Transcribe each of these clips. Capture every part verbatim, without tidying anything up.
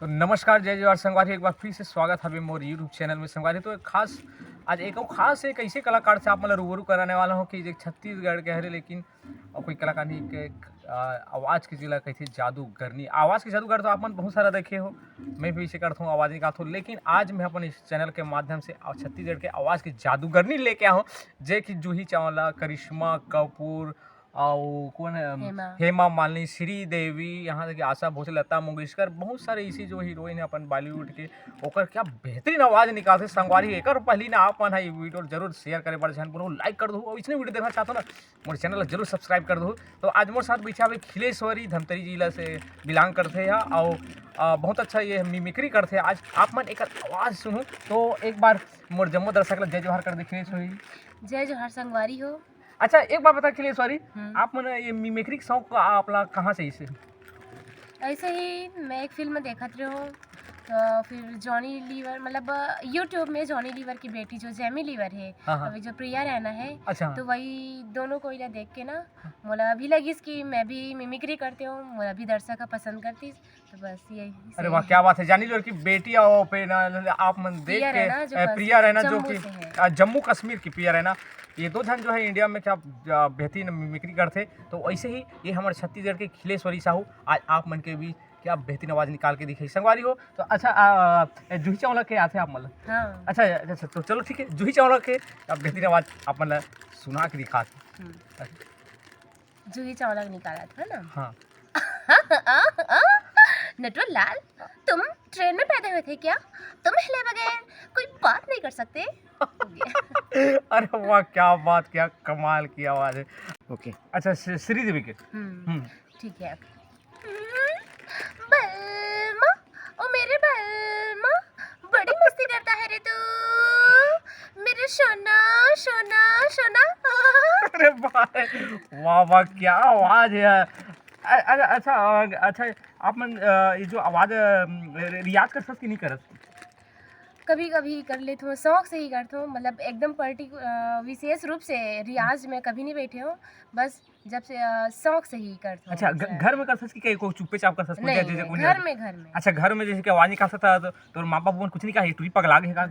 तो नमस्कार, जय जोहार संगवारी, एक बार फिर से स्वागत हवे मोर YouTube चैनल में संगवारी। तो एक खास, आज एक अउ खास एक ऐसे कलाकार से आप मन ला रूबरू कराने वाला हूँ कि जे छत्तीसगढ़ के हरे, लेकिन अउ कोई कलाकार नहीं के, आ, आवाज़ के जिला कहथे जादूगरनी। आवाज़ के जादूगर तो आप मन बहुत सारा देखे हो, मैं भी इसे करता हूँ, आवाज़ निकालता हूँ, लेकिन आज मैं अपन इस चैनल के माध्यम से आ, छत्तीसगढ़ के आवाज़ के जादूगरनी लेके आया हूँ, जे कि जूही चावला, करिश्मा कपूर, अउ कौन है, अम, हेमा। हेमा मालिनी, श्रीदेवी, यहाँ तक कि आशा भोसले, लता मंगेशकर, बहुत सारे ऐसी जो हीरोइन है अपन बॉलीवुड के, ओकर क्या बेहतरीन आवाज़ निकालथे संगवारी। एकर पहली ना आप मन ह ये वीडियो जरूर शेयर करे बर झन भूलहू, लाइक कर दहू, अउ इसने वीडियो देखना चाहते हो ना, मोर चैनल ला जरूर सब्सक्राइब कर दहू। तो आज मोर साथ बैठा हवे खिलेश्वरी, धमतरी जिला से बिलोंग करथे हा, अउ अ, बहुत अच्छा ये मिमिक्री करथे। आज आप मन एकर आवाज़ सुनहू, तो एक बार मोर जम्मो दर्शक ला जय जोहार कर दे खिलेश्वरी। जय जोहार संगवारी हो। अच्छा, एक बात बता खिलेश्वरी, हम्म। आप मन ये मिमिक्री के शौक का आप ला कहाँ से इसे? ऐसे ही मैं एक फिल्म देखत रहे हूँ, तो फिर जॉनी लीवर, मतलब, YouTube में जॉनी लीवर की बेटी जो जेमी लीवर है, हाँ, हाँ। अभी जो प्रिया रैना है, अच्छा। तो वही दोनों को इला देख के ना, हाँ। मोला अभी लगिस कि मैं भी मिमिक्री करती हूँ, मोला भी दर्शक ह पसंद करतीस, तो बस यही अरे से। वाह, क्या बात है। जॉनी लीवर की बेटी आओ पे ना, आप मन देख प्रिया के, रैना जो अ, बस प्रिया रैना जो जम्मू कि, से है। अ, जम्मू कश्मीर की प्रिया रैना, ये दो झन जो है इंडिया में क्या, अ, बेहतरीन मिमिक्री करथे। तो ऐसे ही ये हमारे छत्तीसगढ़ के खिलेश्वरी साहू आज आप मन के भी क्या बेहतरीन आवाज़ निकाल के दिखाई संगवारी हो। तो अच्छा, अ, जूही चावला के आथे आप मन ला? हाँ। अच्छा, अच्छा, तो चलो ठीक है, जूही चावला के अब बेहतरीन आवाज़ आप मन ला सुना के दिखा। हम्म। जूही चावला के निकालत है ना? हाँ। नटवर लाल, तुम ट्रेन में पैदा हुए थे क्या? तुम हिले बगैर कोई बात नहीं कर सकते? अरे वाह, क्या बात, क्या कमाल की आवाज़ है। ओके, अच्छा, श्री-, श्रीदेवी के। हम्म, हम्म। ठीक है। हम्म, बलमा, ओ मेरे बलमा, बड़ी मस्ती करता है रे तू, मेरे सोना, सोना, सोना। अरे वाह, वाह, वाह, क्या आवाज़ है यार। अ-, अ-, अच्छा, अ, अच्छा, आप मन, अ, ये जो आवाज़, अ, रियाज कर सकती नहीं करत? कभी-कभी कर लेत हूँ, शौक से ही करत हूँ, मतलब एकदम पर्टिकु-, अ, विशेष रूप से रियाज में कभी नहीं बैठे हूँ, बस जब से, अ, शौक से ही करत हूँ अच्छा, घ-, ऐसा। घर में कर सकती कि कोई चुप्पे चाप कर सकती, नहीं, जैसे नहीं, कोई घर नहीं में, घर में। अच्छा, घर में जैसे कि आवाज़ निकाल सकता है, तो तोर माँ बाप मन कुछ नहीं कहा, "तू ही पगला गए का?"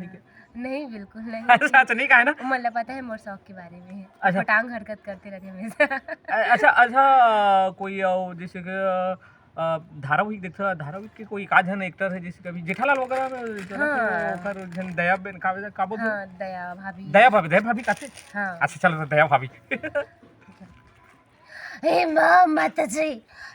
नहीं, बिल्कुल नहीं। अच्छा, अच्छा, नहीं कहा है ना? मतलब पता है मोर शौक के बारे में। अच्छा। पटांग हरकत करते रहते हमेशा। अ-, अच्छा, अच्छा, कोई, अ, जैसे कि, अ, अ, धारावाहिक देखता, धारावाहिक के कोई एक आध झन एक्टर है, जैसे कभी जेठालाल वगैरह में, जो है, हाँ। ओकर झन दया बेन, का, का बोलते हैं? हाँ, दया भाभी। दया भाभी, दया भाभी काथे? हाँ। अच्छा, चलो, तो दया भाभी। हे माँ, माता जी,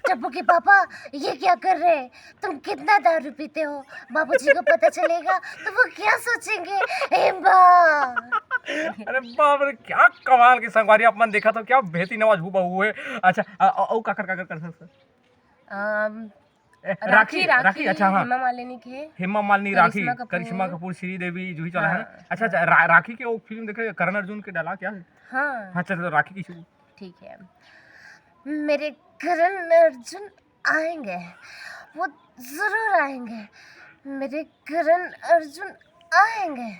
टप्पू के पापा, ये क्या कर रहे हैं? तुम कितना दारू पीते हो? बाबूजी को पता चलेगा तो वो क्या सोचेंगे? हे माँ। अरे बाप रे, क्या कमाल की संगवारी, आप मन देखा तो क्या बेहतरीन आवाज हूबहू है। अच्छा, अ, अ, अउ काकर, काकर कर सकता? अम, ए, राखी, राखी, राखी, राखी, अच्छा, हाँ। हेमा मालिनी के। हेमा मालिनी, राखी, करिश्मा कपूर। करिश्मा कपूर, श्रीदेवी, जूही चावला है ना? हाँ, अच्छा, हाँ। अच्छा, रा-, राखी के वो फिल्म देखे, करण अर्जुन के डाला क्या है? हाँ। हाँ, चल, तो राखी की शुरू। ठीक है। मेरे करण अर्जुन आएंगे, वो जरूर आएंगे, मेरे करण अर्जुन आएंगे।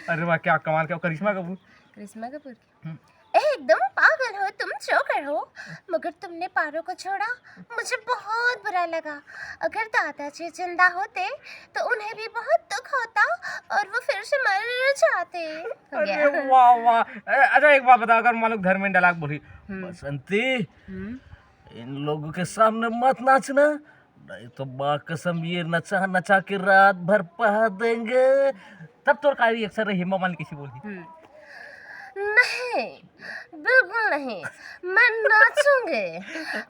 अरे वाह, क्या कमाल, क्या करिश्मा कपूर। करिश्मा कपूर की। हम्म। एकदम पागल हो तुम, जोकर हो, मगर तुमने पारो को छोड़ा, मुझे बहुत बुरा लगा। अगर दादाजी जिंदा होते तो उन्हें भी बहुत दुख होता और वो फिर से मर जाते। हो गया। अरे वाह, वाह। अ-, अच्छा, एक बात बता, अगर मान लो धर्मेंद्र डायलॉग बोली, हम्म। बसंती, हम्म। इन लोगों के सामने मत नाचना, नहीं तो माँ कसम, ये नचा नचा के रात भर पहा देंगे। तब तोर का रिएक्शन रही, हेमा मालिनी कैसी बोली? हम्म। नहीं, बिल्कुल नहीं, मैं नाचूंगी,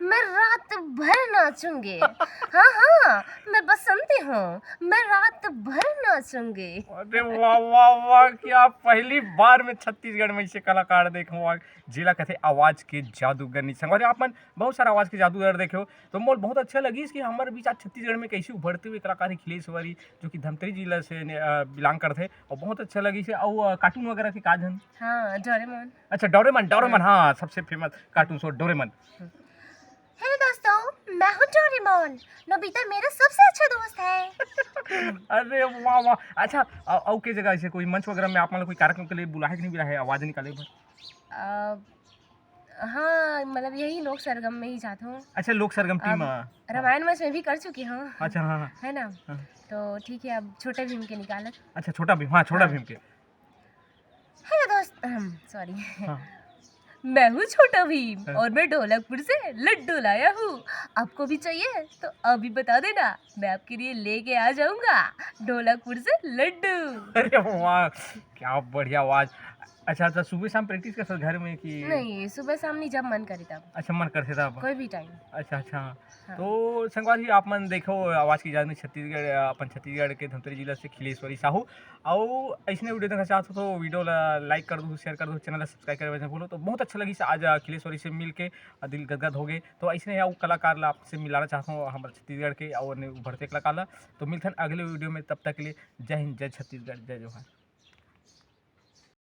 मैं रात भर नाचूंगी। हाँ, हाँ, मैं बसंती हूँ, मैं रात भर नाचूंगी। अरे वाह, वाह, वाह, क्या पहली बार में छत्तीसगढ़ में ऐसे कलाकार देखूं, जिला कथे आवाज के जादूगरनी। संगवारी, आप मन बहुत सारा आवाज के जादूगर देखे हो, तो मोल बहुत अच्छा लगिस कि हमर बीच आज छत्तीसगढ़ में कैसे उभरते हुए कलाकार है खिलेश्वरी, जो कि धमतरी जिला से ने, अ, बिलोंग करथे, और बहुत अच्छा लगिस। और, अ, कार्टून वगैरह के का झन? हाँ, डोरेमोन। अच्छा, डोरेमोन, डोरेमोन, हाँ। हाँ, सबसे famous cartoon show Doraemon. Hello दोस्तों, मैं हूँ डोरेमोन। नोबिता मेरा सबसे अच्छा दोस्त है। अरे वाह, वाह। अच्छा, अ-, और के जगह ऐसे कोई मंच वगैरह में आप मतलब कोई कार्यक्रम के लिए बुलाया है कि नहीं बुलाया है, आवाज निकाले बर? अ, हाँ, मतलब यही लोक सरगम में ही जाता हूँ। अच्छा, लोक सरगम टीम। अब रामायण मंच में भी कर चुकी हूँ। अच्छा, हाँ, हाँ। है ना? हाँ। तो ठीक है, अब छोटे भीम के निकालत। अच्छा, छोटा भीम, हाँ, छोटा हाँ। भीम के। हेलो दोस्त, सॉरी। हाँ। मैं हूँ छोटा भीम हाँ। और मैं ढोलकपुर से लड्डू लाया हूँ। आपको भी चाहिए तो अभी बता देना, मैं आपके लिए लेके आ जाऊंगा ढोलकपुर से लड्डू। अरे वाह, क्या बढ़िया आवाज। अच्छा, अच्छा, सुबह शाम प्रैक्टिस कर सर घर में कि? नहीं, सुबह शाम नहीं, जब मन करे तब, अच्छा, मन करथे तब। कोई भी टाइम। अच्छा, अच्छा। हाँ। तो संगवारी, आप मन देखो, आवाज की जान छत्तीसगढ़, अपन छत्तीसगढ़ के धमतरी जिला से खिलेश्वरी साहू। और ऐसने वीडियो देखना चाहत हो तो वीडियो ला लाइक कर दो, शेयर कर दो, चैनल ला सब्सक्राइब करे बर भूलो। तो बहुत अच्छा लगिस आज, आ, खिलेश्वरी से मिल के, आ, दिल गदगद हो गए। तो ऐसने अउ कलाकार ला आपसे मिलाना चाहत हूँ हमारे छत्तीसगढ़ के और ने उभरते कलाकार ला। तो मिलथन अगले वीडियो में, तब तक के लिए जय हिंद, जय छत्तीसगढ़, जय जोहार।